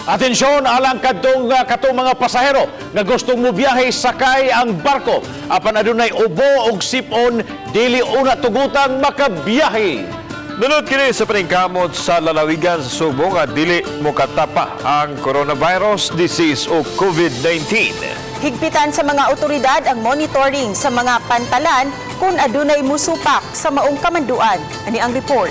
Atensyon alang kadtong katong mga pasahero nga gustong mobiyahe sakay ang barko apan adunay ubo og sipon, dili una tugutang makabiyahe. Nunod kini sa paningkamot sa lalawigan sa Sugbo nga dili mokatapa ang coronavirus disease o COVID-19. Higpitan sa mga otoridad ang monitoring sa mga pantalan kung adunay musupak sa maong kamanduan. Ani ang report.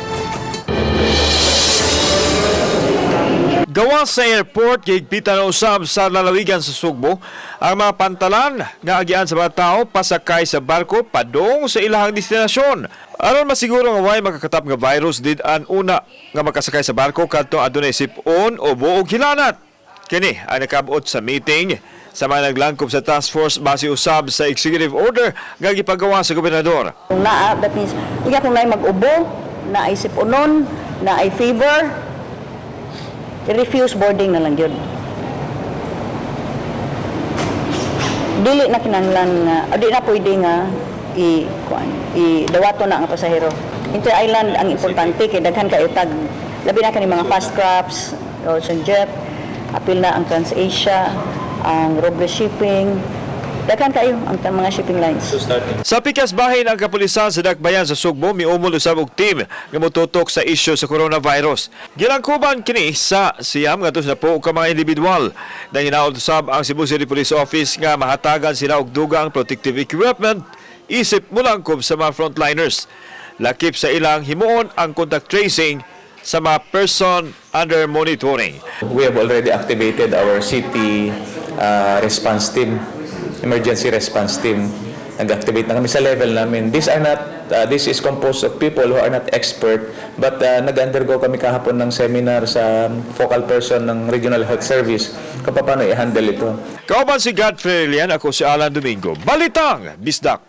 Gawa sa airport, gihigpitan na usab sa lalawigan sa Sugbo ang mga pantalan nga agian sa mga tao pasakay sa barko padung sa ilahang destinasyon. Aron masiguro nga way makakatap nga virus did-an una nga makasakay sa barko kadto adunay sipon o buog hilanat. Kini ang nakabot sa meeting sa mga naglangkob sa task force base usab sa executive order nga gipagawa sa gobernador. Kung naa, that means, iya kung naay mag-ubo, naay sipunon, naay fever, refuse boarding na lang yun. Dili na kinahanglan nga, o di na pwede nga i kuan, i dawato na ang pasahero. Inter-island ang importante kay daghan kayo tag labi na kani mga fast crafts, Ocean Jet, apil na ang TransAsia, ang Robles Shipping, daghan kayo ang mga shipping lines. Sa pikas bahin ang kapulisan sa Dakbayan sa Sugbo miumol usab og team nga motutok sa isyu sa coronavirus. Gilangkuban kini sa 90 ka mga individual. Nanginaot usab ang Cebu City Police Office nga mahatagan sila og dugang protective equipment isip mulangkob sa mga frontliners. Lakip sa ilang himuon ang contact tracing sa mga person under monitoring. We have already activated our city response team, emergency response team. Nag-activate na kami sa level namin. These are not, this is composed of people who are not expert, but nag-undergo kami kahapon ng seminar sa focal person ng Regional Health Service kung paano i-handle ito. Kauban si Godfrey Relian, ako si Alan Domingo. Balitang Bisdak.